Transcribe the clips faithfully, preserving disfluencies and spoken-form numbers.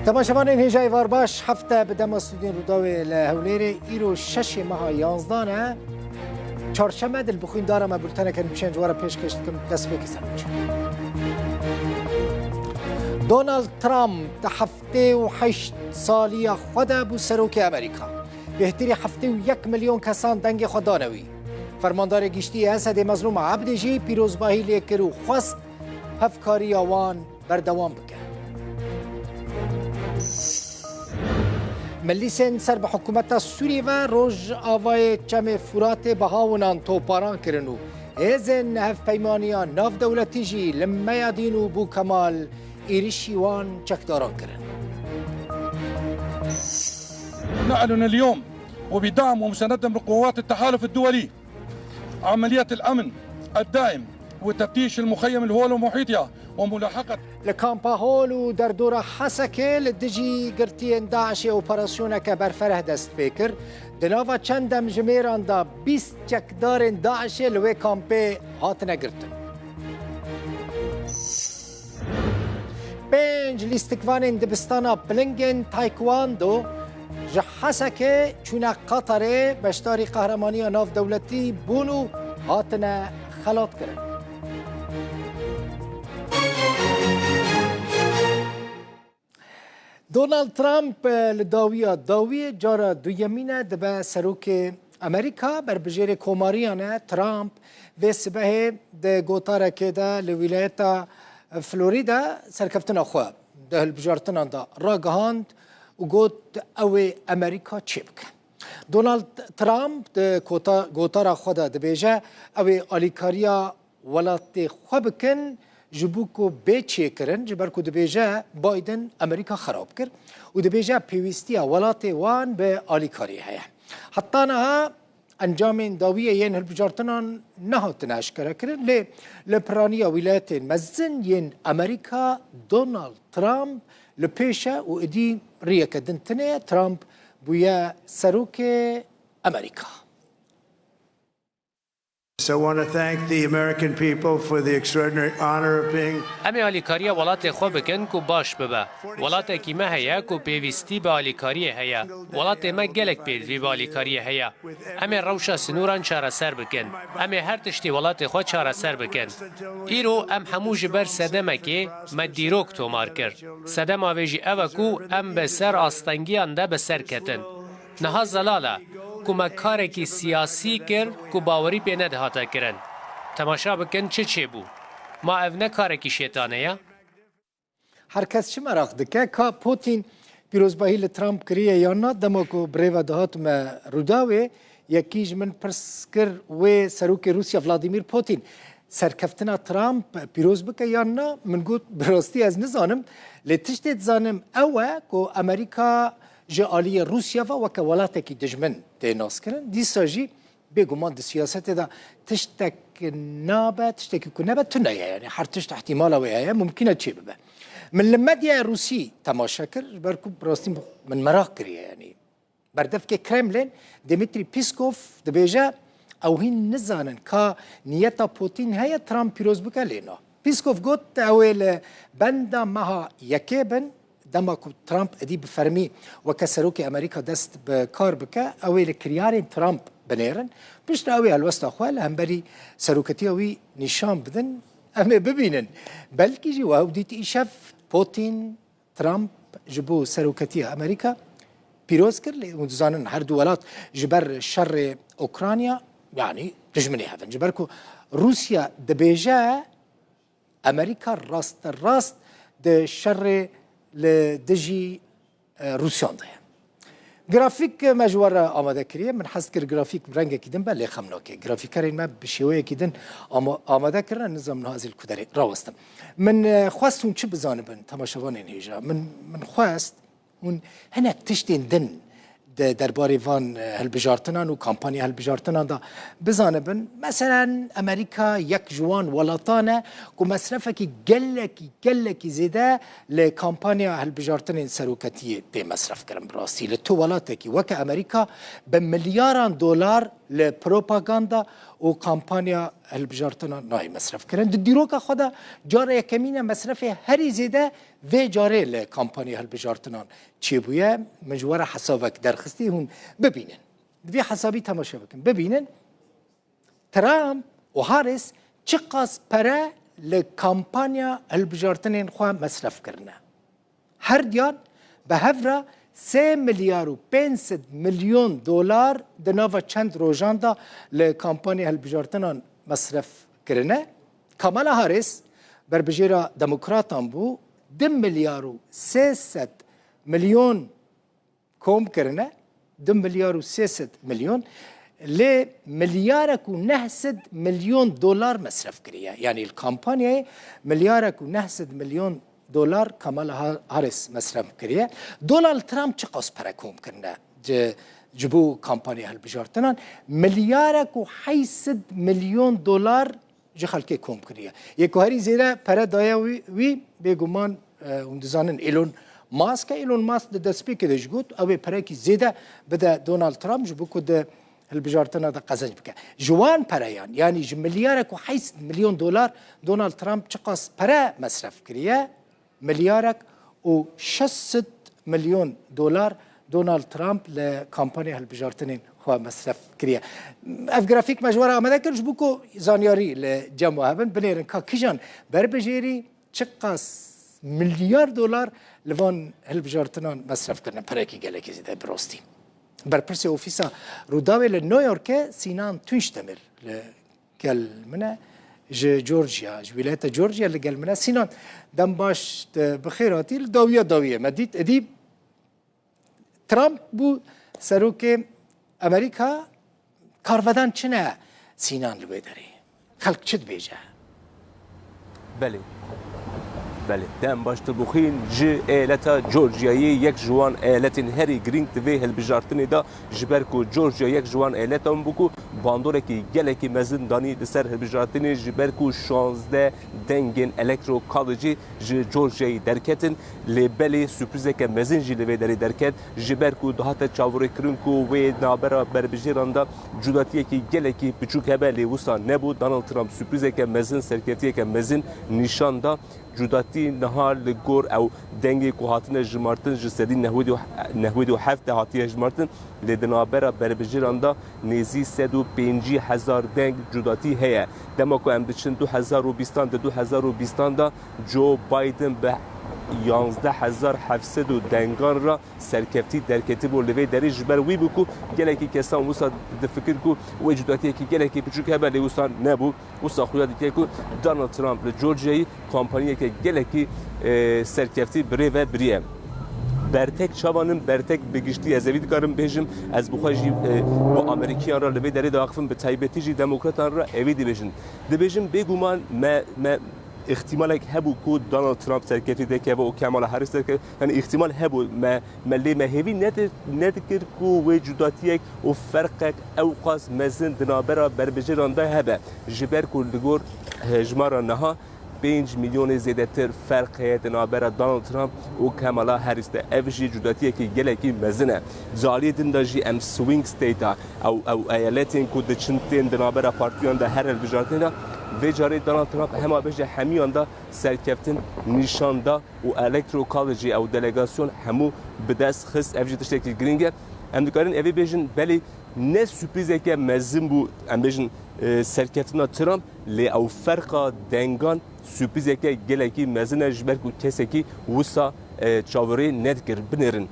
Temaşevanên hêja êvar baş, hefte bi dema stûdyoyên Rûdawê li Hewlêrê, îro şeşê meha yanzdan e. Çarşeme, di li bixwîndara me bulteneke nûçeyan ji we re pêşkêş dikim, destpêkê ser nûçe. Donald Trump di heftê û heşt saliya xwe de bû serokê Amerîka. Bêhtirî heftê û yek milyon kesan dengê xwe dane wî. Fermandarê giştî Esedê Mezlûm Ebdî jî pîrozbahî lê kir û xwest hevkariya wan berdewam bike. Milîsên ser bi hikûmeta Sûriyê ve Rojavayê Çemê Furatê bi hawinan toparan kirin û hêzên hevpeymaniya navdewletî jî li Meyadîn û Bûkemal êrişî wan çekdaran kirin. نعلن اليوم وبدعم ومساندة من قوات التحالف الدولي عمليات الأمن الدائم وتفتيش المخيم الهول ومحيطها وملاحقة Li kampa Hol û derdora Hesekê li dijî girtiyên DAIŞê operasyoneke berfereh dest pê kir. Di nava çend demjimêran de bîst çekdarên DAIŞê li wê kampê hatine girtin. Pênc lîstikvanên dibistana bilingên Taekwondo ji Hesekê çûne Qatarê, beşdarî qehremaniya navdewletî bûn û hatine xelatkirin. Donald Trump, e, li dawiya dawiyê cara duyemîn e dibe serokê Amerîka. Berbijêrê Komariyan e Trump vê sibehê di gotarekê de li wîlayeta Florida serkeftina xwe di hilbijartinan de ragihand û got, ew ê Amerîka çêbike. Donald Trump di kota-, gotara xwe de dibêje, ew ê alîkariya welatê xwe bikin, ji bo ku bê çêkirin, ji ber ku dibêje Biden Amerîka xerab kir û dibêje pêwîstiya welatê wan bi alîkariyê heye. Heta niha encamên dawiyê yên hilbijartinan nehatine eşkerekirin, lê li piraniya wîlayetên mezin yên Amerîka Donald Trump li pêş e û êdî riyeke din tune ye. Trump bûye serokê Amerîka. So I want to thank the American people for the extraordinary honor of being Em ê alîkariya welatê xwe bikin ku baş bibe. Welatekî me heye ku pêwîstî bi alîkariyê heye. Welatê me gelek pêdivî bi alîkariyê heye. Em ê rewşa sinûran çareser bikin. Em ê her tiştî welatê xwe çareser bikin. Îro em hemû ji ber sedemekê me dîrok tomar kir. Sedema vê jî ev e ku em bi ser astengiyan de bi ser ketin. Niha zelal e ku me karekî siyasî kir ku bawerî pê nedihate kirin. Temaşa bikin çi çêbû. Ma ev ne karekî şêtane ye? Her kes çi meraq dike, ka Putin pîrozbahî li Trump kiriye yan na? Dema ku bi rê ve dihatime Rûdawê, yekî ji min pirs kir, wê serokê Rûsya Vladimir Putin serkeftina Trump pîroz bike yan na? Min got, bi rastî ez nizanim, lê tiştê dizanim ew e ku Amerîka ji aliyê Rûsya ve weke welatekî dijmin tê naskirin. Dîsa jî bêguman di siyasetê de tiştek nabe, tiştekî ku nebe tune ye. Yanî her tişt ihtimala wê heye, mumkîn e çê bibe. Min li medyaya Rûsî temaşe kir, ji ber ku bi rastî min meraq kiriye. Yanî berdevkê Kremlin, Dmitry Peskov, dibêje, ew hîn nizanin ka niyeta Putin heye Trump pîroz bike lê na. Peskov got, ew ê li benda meha yekê bin, dema ku Trump êdî bi fermî weke serokê Amerîka dest bi kar bike, ew ê li kiryarên Trump binêrin. Piştre ew ê helwesta xwe li hemberî seroketiya wî nîşan bidin, em ê bibînin. Belkî jî we ew dît îşev Putin Trump ji bo seroketiya Amerîka pîroz kir, lê hûn dizanin her du welat ji ber şerê Ukrayna, yanî dijminê hev in. Ji ber ku Rûsya dibêje Amerîka rasterast di şerê li dijî, e, Rûsyan de ye. Grafîk me ji we re amade kiriye. Min hez kir grafîk bi rengekî din be, lê xem nake. Grafîkerên me bi şêweyekî din ama-, amade kirine, nizam niha ez ê li ku derê rawestim. Min, e, xwest hûn çi bizanibin, temaşevanên hêja? Min, min xwest hûn hinek tiştên din di derbarê van, e, hilbijartinan û kampanya hilbijartinan de bizanibin. Meselen, Amerîka yek ji wan welatan e ku mesrefekî gelekî, gelekî zêde li kampanya hilbijartinên seroketiyê tê mesref kirin. Bi rastî li tu welatekî weke Amerîka bi milyaran dolar li propaganda û kampanya hilbijartinan nayê mesrefkirin. Di dîroka xwe de cara yekemîn e mesrefê herî zêde vê carê li kampanya hilbijartinan çêbûye. Min ji we re hesabek derxistî, hûn bibînin. Di vî hesabî temaşe bikin. Bibînin, Trump û Harris çiqas pere li kampanya hilbijartinên xwe mesref kirine. Her diyan bi hev re sê milyar û pênc sed milyon dolar di nava çend rojan de li kampanya hilbijartinan mesref kirine. Kamala Harris, berbijêra demokratan bû, du milyar û sê sed milyon kom kirine, du milyar û sê sed milyon, lê milyarek û neh sed milyon dolar mesref kiriye. Yanî li kampanyayê milyarek û neh sed milyon dolar Kamala Ha-, Harris mesref kiriye. Donald Trump çiqas pere kom kirine ji, ji bo kampanya hilbijartinan? Milyarek û heyt sed milyon dolar ji xelkê kom kiriye. Yê ku herî zêde pere daye wî, wî bêguman, e, hûn dizanin Elon Musk e. Elon Musk di destpêkê de jî got, ew ê perekî zêde bide Donald Trump ji bo ku di hilbijartina de qezenc bike. Ji wan pereyan, yanî ji milyarek û heyt milyon dolar Donald Trump çiqas pere mesref kiriye? Milyarek û şeş sed milyon dolar Donald Trump li kampanya hilbijartinên xwe mesref kiriye. Ev grafîk me ji we re amade kir ji bo ku zanyarî li cem we hebin. Binêrin ka kîjan berbijêrî çiqas milyar dolar li van hilbijartinan mesref kirine. Perekî gelekî zêde bi rastî. Berpirsê Ofîsa Rûdawê li New Yorkê Sînan Tunçdemir li gel min e, ji Georgia, ji wîlayeta Georgia li gel min e. Sînan, dem baş, te bi xêr hatî. Li dawiya dawiyê me dît, êdî Trump bû serokê Amerîka, karvedan çi ne Sînan li wê derê? Xelk çi dibêje? Belê. Belê. Dem baş tu bixwîn ji eyaleta Georgiayê yek ji wan eyaletên herî girîng di vê hilbijartinê de, ji ber ku Georgia yek ji wan eyaletan bû ku bandorekî gelekî mezin danî li ser hilbijartinê, ji ber ku şazdeh dengên Electoral College ji Georgiayê derketin. Lê belê sürprîzeke mezin jî li vê derê derket, ji ber ku dihate çaverêkirin ku wê navbera berbijêran de cudatiyekî gelekî biçûk hebe, lê wisa nebû. Donald Trump sürprîzeke mezin, serkeftiyeke mezin nîşan da. Cudatî niha li gor ew dengê ku hatine jimartin ji sedî nehwedî û heft de hatiye jimartin, lê di navbera berbijêran de nêzî sed û pêncî hezar deng cudatî heye. Dema ku em diçin du hezar û bîstan, di du hezar û bîstan de Joe Biden bi yanzdeh hezar heft sed û dengan re serkeftî derketibû li vê derê. Ji ber wî bû ku gelekî kesan wisa difikir ku wê cudatiyekî gelekî biçûk hebe, lê wisa nebû. Wisa xuya dike ku Donald Trump li Georgiayê kampanyeke gelekî, e, serkeftî bi rê ve biriye. Bertek çavan in, bertek bi giştî ez evî dikarim bêjim, ez bi xwe jî, e, bi Amerîkiyan re li vê derê diaxifim, bi taybetî jî demokratan re evî dibêjin. Dibêjin bêguman me, me îhtimalek hebû ku Donald Trump serkeftî derkeve û Kamala Harris derkeve. Yanî îhtimal hebû, me, me lê me hêvî nedi-, nedikir ku wê cudatiyek û ferqek ewqas mezin di navbera berbijêran de hebe. Ji ber ku li gor hejmara niha pênc milyonê zêdetir ferq heye di navbera Donald Trump û Kamala Harris de. Ev jî cudatiyekî gelekî mezin e. Di aliyê din de jî em swing state a, ew, ew eyaletên ku diçin tên di navbera partiyan de her hilbijartinê de, vê carê Donald Trump hema bêje hemiyan de serkeftin nîşan da û Electoral College ew delegasyon hemû bi dest xist. Ev jî tiştekî girîng e. Em dikarin evê bêjin, belê ne sürprîzeke mezin bû, em bêjin, e, serkeftina Trump, lê ew ferqa dengan sürprîzeke gelekî mezin e, ji ber ku kesekî wisa, e, çaverê nedikir. Binêrin.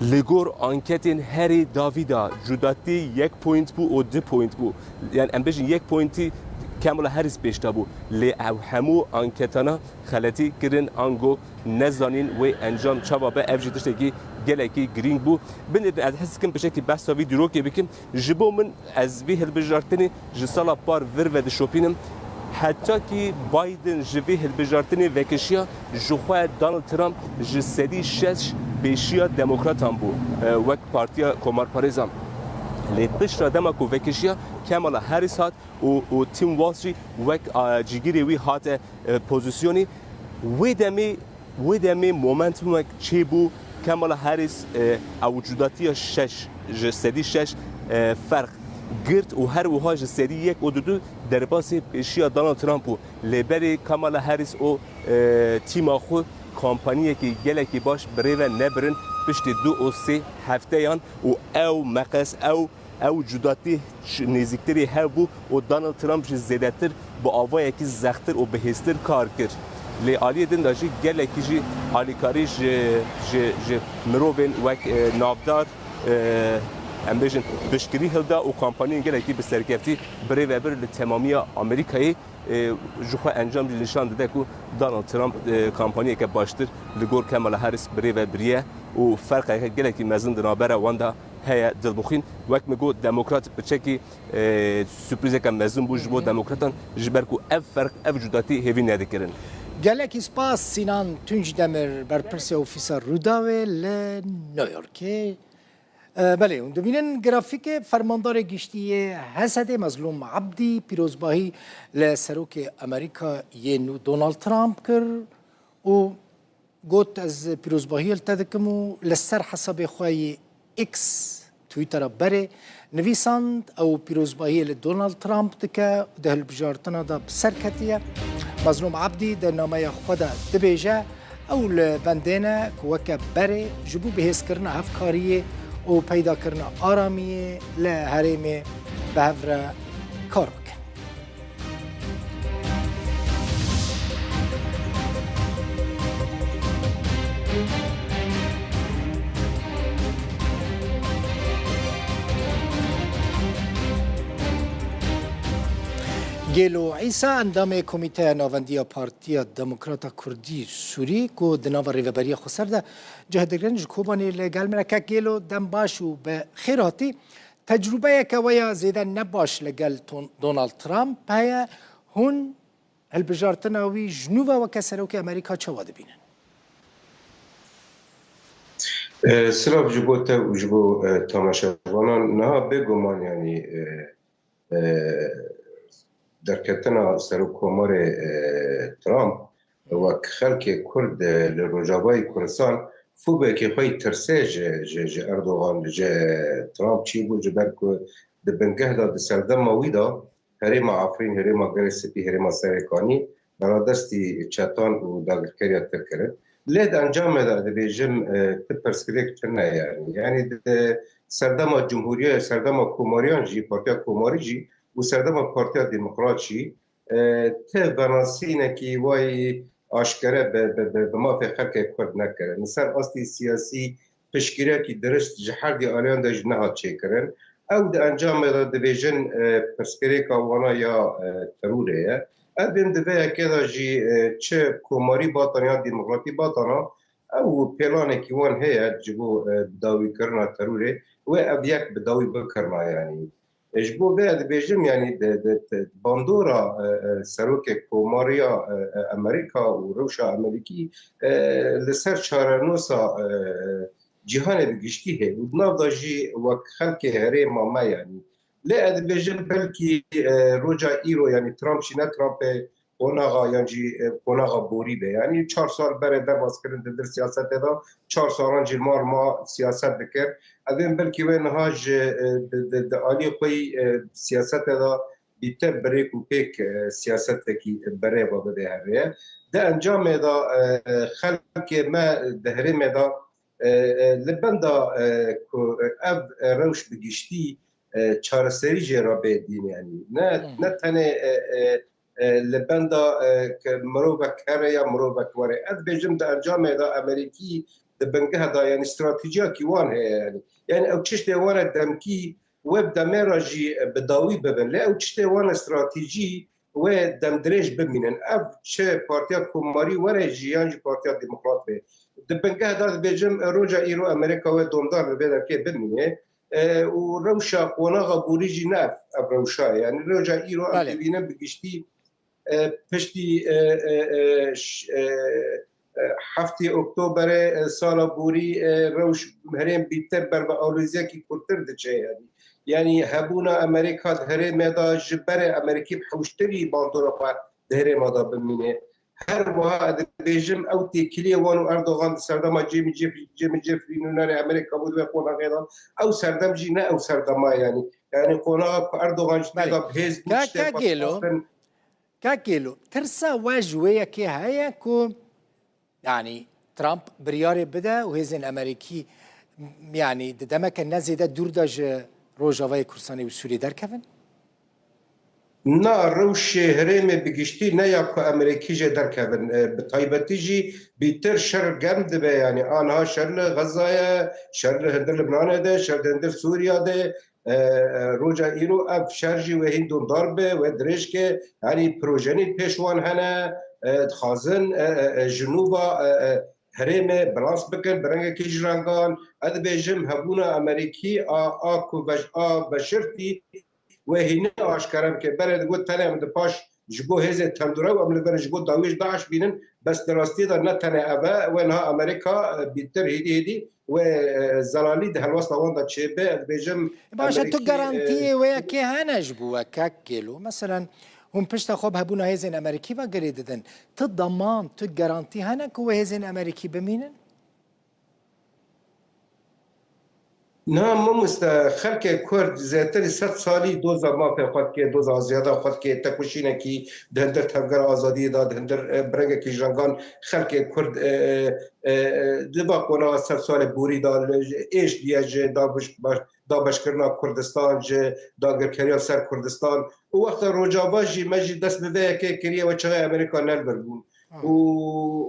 Li gor anketên herî dawî de cudatî yek point bû û du point bû. Yani em bêjin yek pointî Kamala Harris pêş de bû. Lê ew hemû anketana xeletî kirin, ango nezanîn wê encam çawa be. Ev jî tiştekî gelekî girîng bû. Binêrin, ez hez dikim pişekî behsa vî dîrokê bikim. Ji bo min, ez vî hilbijartinê ji sala par vir ve dişopînim. Heta kî Biden ji vî hilbijartinê vekişiya, ji xwe Donald Trump ji sedî şeş pêşiya demokratan bû, e, wek Partiya Komarparêzan. Lê piştre dema ku vekişiya, Kamala Harris hat û, û Tim Walz jî wek, a, cîgirê wî hate, e, pozîsyonê. Wê demê, wê demê momentumek çêbû, Kamala Harris, e, ew cudatiya şeş, ji sedî şeş, e, ferq. girt û her wiha ji serî yek û dudu derbasî pêşiya Donald Trump û lêberê Kamala Harris û, e, tîma xwe kampanyekî gelekî baş bi rê ve nebirin piştî du û sê hefteyan û ew meqes, ew, ew cudatî ş-, nêzîktirî hev bû û Donald Trump jî zêdetir bi avayekî zextir û bihêztir kar kir. Lê aliyê din de jî gelekî jî alîkarî ji, ji, ji mirovên wek, e, navdar, e, em bêjin piştgirî hilda û kampanyên gelekî bi serkeftî bi rê ve bir li temamiya Amerîkayê, e, ji xwe encam jî nîşan dide ku Donald Trump, e, kampanyeke baştir li gor Kamala Harris bi rê ve biriye û ferqeke gelekî mezin di navbera wan de heye. Dilbixwîn, wek min got, demokrat piçekî, e, surprîzeke mezin bû ji bo demokratan, ji ber ku ev ferq, ev cudatî hêvî nedikirin. Gelekî spas Sinan Tunç Demir, berpirsê Ofîsa Rûdawê li New Yorkê. E, belê, hûn dibînin grafîkê, fermandarê giştî yê H S D'ê Mezlûm Abdî pîrozbahî li Serokê Amerîka yê nû Donald Trump kir û got, ez pîrozbahiyê li te dikim û li ser hesabê xwe yê X, Twittera berê, nivîsand, ew pîrozbahiyê li Donald Trump dike, di hilbijartina de bi ser ketiye. Mezlûm Abdî di nameya xwe de dibêje, ew li bendê ne ku weke berê ji bo bihêzkirina hevkariyê û peydakirina aramiyê li herêmê bi hev re kar bikin. Gêlo Îsa, endamê Komîteya Navendî ya Partiya Demokrata Kurdî Sûrî, ku di nava Rêveberiya Xweser de cih digirin, ji Kobanê li gel me ne. Kek Gêlo, dem baş û bi xêr hatî. Tecrûbeyeke we ya zêde ne baş li gel Ton-, Donald Trump heye. Hûn hilbijartina wî ji nû ve weke serokê Amerîka çawa dibînin? E, silav ji bo te û ji bo, e, tamaşevanan. Niha bêguman, yanî, e, e, derketina Serokkomarê, e, Trump wek xelkê Kurd, e, li Rojavayê Kurdistan fûbekê xwe yî tirse ji, ji, ji Erdogan, ji Trump çî bû, ji ber ku di bingeh de, di serdema wî de herêma Efrîn, herêma Gelê Spî, herêma Serêkanî beradestî çetan û dagirkeriya Tirk kirin. Lê di encamê de dibêjim, e, ti pirsgirêk tune, yanî. Yanî di serdema cumhûriye, serdema komariyan jî, Partiya Komarî jî û serdema Partiya Demokrat jî, e, ti venasînekî wayî aşkere bi, bi, bi, bi mafê xelkê Kurd nekirin. Li ser astî siyasî piştgiriyekî dirist ji her dî aliyan de jî nehat çêkirin. Ew di encamê de dibêjin, e, pirsgirêka wana ya, e, terorê ye. Ev bên di vê yekê de jî, e, çi komarî batana ya demokratî batana, ew pêlanekî wan heye ji bo, e, bidawîkirina terorê. Wê ev yek bidawî bikirina, yanî. E, ji bo vê dibêjim, yanî di, di, di bandora, e, e, serokê komariya, e, e, Amerîka û rewşa Amerîkî, e, li ser çarenosa, e, cîhanê bi giştî heye û di nav de jî wek xelkê herêma me, yanî. Lê ez dibêjim belkî, e, roja îro, yanî Trump jî ne Trumpê qonaxa yan jî, e, qonaxa borî be. Yanî çar sal berê derbas kirin di vir siyasetê de, çar salan jî mar ma siyaset dikir. Evên belkî wê niha ji, e, di, di, di alî xwe yî, e, siyasetê de bîtir bi rêk û pêk, e, siyasetekî berê ve bibe herê. Di encamê de, e, xelkê me di herêmê de, e, e, li benda, e, ku ev rewş bi giştî, e, çareserî jê re bê dîn, yanî. Ne, Hmm. ne tenê, e, e, e, li benda, e, ke mirovek here ya mirovek were. Ez bêjim di encamê de Amerîkî di bingeh de, yanî stratejiyakî wan heye, yanî. Yanî ew çiştê wan e demkî wê bi demê re jî, e, bi dawî bibin. Lê ew çiştê wan e stratejî wê demdirêj bimînin. Ev çi Partiya Komarî were jî yan jî Partiya Demokrat be. Di bingeh de dibêjim, e, roja îro Amerîka wê domdar li vê derkê bimîne. E, û rewşa qonaxa borî jî ne ev, ev rewşa ye. Yanî roja îro em Belê. dibînin bi giştî, e, piştî, e, e, e, ş-, e, e, heftê Oktoberê, e, sala borî, e, rewş herêm bîtir ber bi aloziyekî kûrtir diçe, yanî. Yanî hebûna Amerîka di herêmê de ji berê Amerîkî bi hewştirî bandora xwe di herêma de bimîne. Her wiha ez dibêjim, ew têkiliyê wan û Erdogan di serdema cêmicêf-, cêmicêfrînûnerê Amerîka bû di vê qonaxê de. Ew serdem jî ne ew serdema, yanî. Yanî qonaxa ku Erdogan ji tê Belê. de bi hêz bû, Ka, tiştê ka xwe Gêlo, dixwazin. Ka Gêlo, tirsa we ji wê yekê heye ku, yanî, Trump biryarê bide û hêzên Amerîkî, yanî, di demeke ne zêde dûr de ji Rojavayê Kurdistanê û Sûriyê derkevin? Na, rewşê herêmê bi giştî ne ya ku Amerîkî jê derkevin. E, bi taybetî jî bîtir şer germ dibe, yanî aniha şer li Xeza ye, şer li hundir Libnanê de, şer li hundir Sûriya de. E, e, roja îro ev şer jî wê hîn dondar be, wê dirêj ke, yanî projenî pêş wan hene, e, dixwazin, e, e, e, jinûba, e, e, herêmê bilans bikin, bi rengekî ji rengan. Ez dibêjim hebûna Amerîkî a, a ku beş-, a beşirtî wê hînî aşkere bike. Berê digot tenê em di paş ji bo hêzên tendûre û em li vir ji bo dawiyê ji DAIŞ bînin. Bes di rastiyê de ne tenê ev e, wê niha Amerîka, e, bîtir hêdî hêdî wê, e, zelalî di helwesta wan de çêbe. Ez dibêjim Baş e, tu Amerîkî, e, garantiyê wê yekê hene ji bo we, kek Gêlo? Meselen, hûn pişta xwe bi hebûna hêzên Amerîkî ve girê didin. Tu daman, tu garantî hene ku wê hêzên Amerîkî bimînin? Na, mamoste, xelkê Kurd zêtirî sed salî doza mafê xwe dike, doza aziyada xwe dike, tekoşînekî di hundir tevgera azadiyê de, di hundir, e, bi rengekî ji rengan xelkê Kurd, e, e, e, di va qonaxa sed salê borî de, li, êş diye ji dabiş-, baş-, dabeşkirina Kurdistan, ji dagirkeriya ser Kurdistan. Û wexta Rojava jî me jî dest bi vê yekê kiriye, we çaxê Amerîka ne li vir bûn. Û,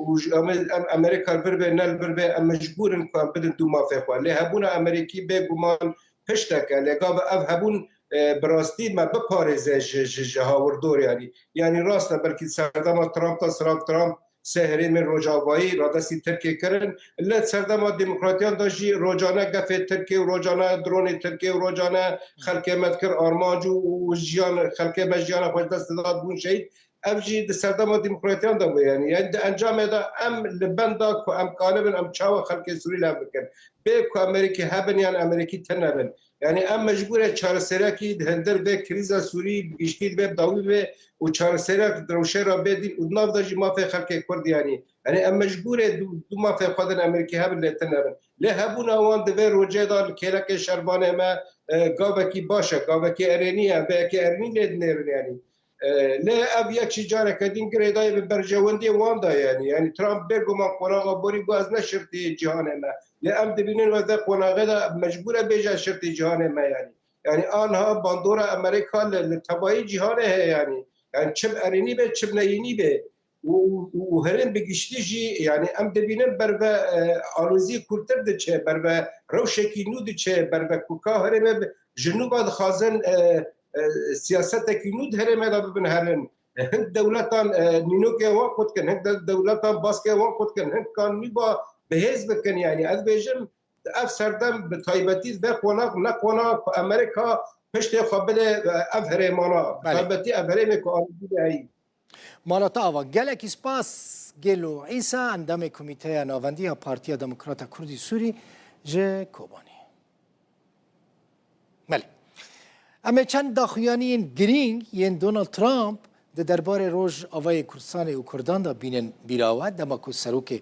û ji Amer-, em Amerîka li vir bê, ne li vir bê, em mecbûr in ku em bidin dû mafê xwe. Lê hebûna Amerîkî bêguman piştek e. Lê gava ev hebûn, e, bi rastî me biparêze ji, ji, ji hawirdor, yanî. Yanî rast e, belkî serdema Trump de, silav Trump, sê herêmên Rojavayî radestî Tirkê kirin. Li serdema demokratiyan de jî rojane gefê Tirkê û rojane dronê Tirkê û rojane xelkê me dikir armanc û, û jiyan, xelkê me jiyana xwe ji dest didat, bûn şehîd. Ev jî di serdema demokratiyan de bû, yanî. Yanî di encamê de em li benda ku em kalibin, em çawa xelkê Sûrî lev bikin? Bê ku Amerîkî hebin yan Amerîkî tune bin. Yanî em mecbûr e çareserekî di hundir vê krîza Sûrî bi giştî divê bi dawî bê û çareserek di rewşê re bê dîn û di nav de jî mafê xelkê Kurd, yanî. Yanî em mecbûr e dû, dû mafê xwe din Amerîkî hebin lê tune bin. Lê hebûna wan di vê rojê de li kêlekê şervanê me, e, gavekî baş e, gavekî erênî ye, em vê yekê erênî lê dinêrin, yanî. E, lê ev yek jî careke din girêdayî bi berjewendiyê wan de, yanî. Yanî Trump bêguman qonaxa borî got, ez ne şirtê cîhanê me. Lê em dibînin wê vê qonaxê de mecbûr e bêje şirtê cîhanê me, yanî. Yanî aniha bandora Amerîka li, li tevayî cîhanê heye, yanî. Yanî çi bi erênî be, çi bi neyînî be. Û, û, û herêm bi giştî jî, yanî em dibînin berve, e, alozî kûrtir diçe, berve rewşekî nû diçe, berve ku ka herêmê bi, ji nû ve dixwazin, e, e, siyasetekî nû di herêmê de bibin herin. Hin dewletan, e, nînokê wan qut kin, hin de-, dewletan baskê wan qut kin, hin kan nû va bi hêz bikin, yanî. Ez bêjim, ev serdem bi taybetî vê qonax ne qonax ku Amerîka piştê xwe bide, e, ev herêmana. Bi Belê. taybetî ev herêmê ku alozî heyî. Mala te ava. Gelekî spas Gelo Îsa, endamê Komîteya Navendî ya Partiya Demokrata Kurdî Sûrî ji Kobanê. Belê. Em ê çend daxuyaniyên girîng yên Donald Trump di derbarê Rojavayê Kurdistanê û Kurdan de bînin bîra we. Dema ku serokê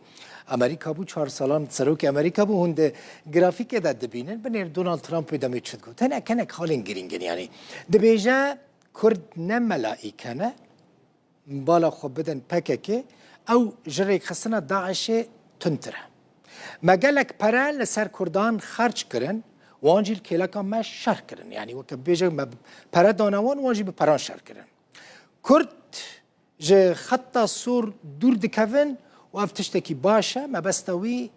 Amerîka bû, çar salan serokê Amerîka bû, hûn di grafîkê de dibînin. Binêr Donald Trump wê demê çi digot. Hinek hinek halên girîng in, yanî. Dibêje, Kurd ne melaîke ne, bala xwe bidin P K K, ew ji rêkxistina DAIŞê tundtir e. Me gelek pere li ser Kurdan xerc kirin, wan jî li kêleka me şer kirin. Yanî weke bêje me pere dane wan, wan jî bi peran şer kirin. Kurd ji xeta sor dûr dikevin û ev tiştekî baş e. Mebesta wî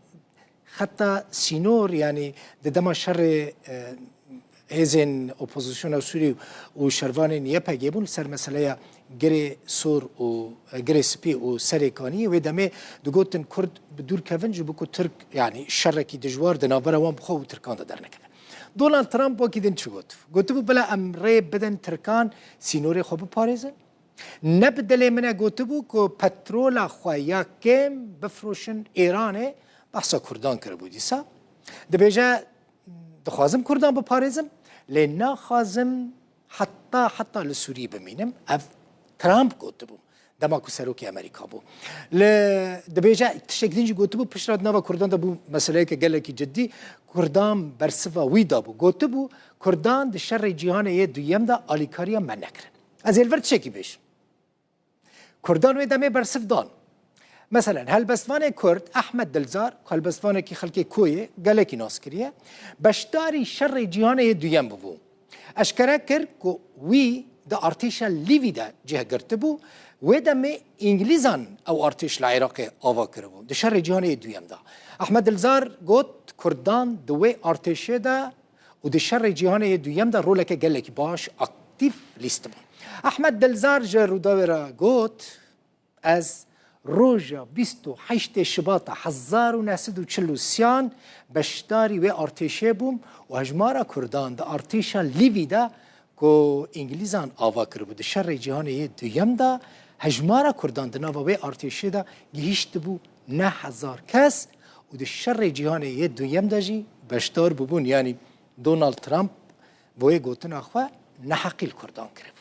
xeta sînor, yanî di dema şerê, e, hêzên opozisyona Sûrî û şervanên Y P G bûn li ser meseleya Girê Sor û, e, Girê Spî û Serê Kaniyê, wê demê digotin Kurd bi dûr kevin ji bo ku Tirk, yanî şerekî dijwar di navbera wan bi xwe û Tirkan de dernekeve. Donald Trump wekî din çi got? Gotibû, bila em rê bidin Tirkan sînorê xwe biparêzin. Ne bi dilê min e gotibû ku petrola xwe ya kêm bifroşin Îranê, behsa Kurdan kiribû dîsa. Dibêje, dixwazim Kurdan biparêzim, lê naxwazim heta, heta li Sûrî bimînim. Ev Trump gotibû. Dema ku serokê Amerîka bû. Li, dibêje tiştek din jî gotibû, piştre di nava Kurdan de bû meseleyeke gelekî cidî. Kurdan bersiva wî dabû. Gotibû, Kurdan di şerê cîhanê yê duyem de alîkariya me nekirin. Ez ê li vir tiştekî bêjim. Kurdan wê demê bersiv dan. Meselen, helbestvanê Kurd Ahmed Dilzar, ku helbestvanekî xelkê Koyê gelekî nas kiriye, beşdarî şerê cîhanê yê duyem bûbû. Eşkere kir ku wî di artêşa Lîvî de cih girtibû, wê demê Îngilîzan ew artêş li Iraqê ava kiribû, di şerê cîhanê yê duyem de. Ahmed Dilzar got, Kurdan di wê artêşê de û di şerê cîhanê yê duyem de roleke gelekî baş, aktîf lîstibûn. Ahmed Dilzar ji Rûdawê re got, Ez roja bîst û heştê Şibata hezar û neh sed û çil û sê an beşdarî wê artêşê bûm û hejmara Kurdan di artêşa Lîvî de ku Îngilîzan ava kiribû di şerê cîhanê yê duyem de, hejmara Kurdan di nava wê artêşê de gihîştibû neh hezar kes û di şerê cîhanê yê duyem de jî beşdar bûbûn. Yanî Donald Trump bi wê gotina xwe neheqî li Kurdan kiribe.